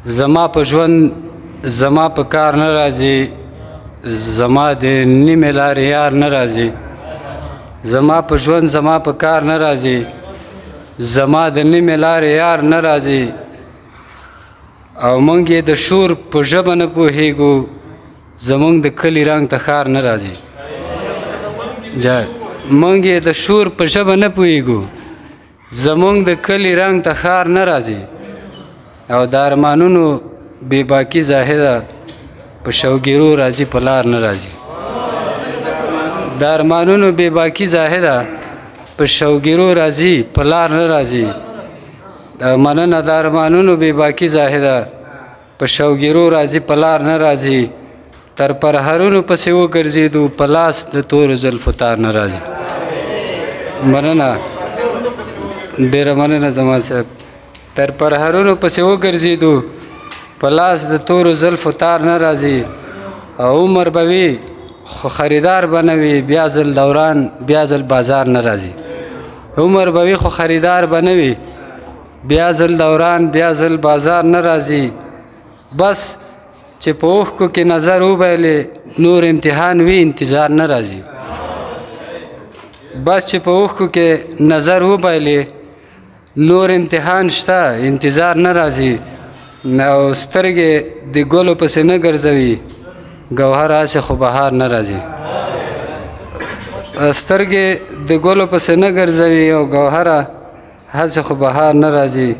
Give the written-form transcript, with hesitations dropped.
زما په ژوند زما په کار نه راځي، زما د نیمې لارې یار نه راځي. زما په ژوند زما په کار نه راځي، زما د نیمې لارې یار نه راځي. او موږ یې د شور په ژبه نه پوهېږو، زمونږ د کلي رنګ ته ښار نه راځي. موږ یې د شور په ژبه نه پوهېږو، زمونږ د کلي رنګ ته ښار نه راځي. او د ارمانونو بې باکي زاهده په شوګیرو راځي، په لار نه راځي. د ارمانونو بې باکي زاهده په شوګیرو راځي، په لار نه راځي. مننه. د ارمانونو بې باکي زاهده په شوګیرو راځي، په لار نه راځي. تر پرهرونو پسې وګرځېدو، په لاس د تورو زلفو تار نه راځي. مننه، ډېره مننه زما صاحب. تر پرهرونو پسې وګرځېدو، په لاس د تورو زلفو تار نه راځي. او عمر به وي خو خریدار به نه وي، بیا ځل دوران بیا ځل بازار نه راځي. عمر به وي خو خریدار به نه وي، بیا ځل دوران بیا ځل بازار نه راځي. بس چې په اوښکو کې نظر وبایلې، نور امتحان وي انتظار نه راځي. بس چې په اوښکو کې نظر وبایلې، نور امتحان شته انتظار نه راځي. او سترګې د ګلو پسې نه ګرځوي، ګوهر هسې خو بهار نه راځي. سترګې د ګلو پسې نه ګرځوي او ګوهره هسې خو بهار نه راځي.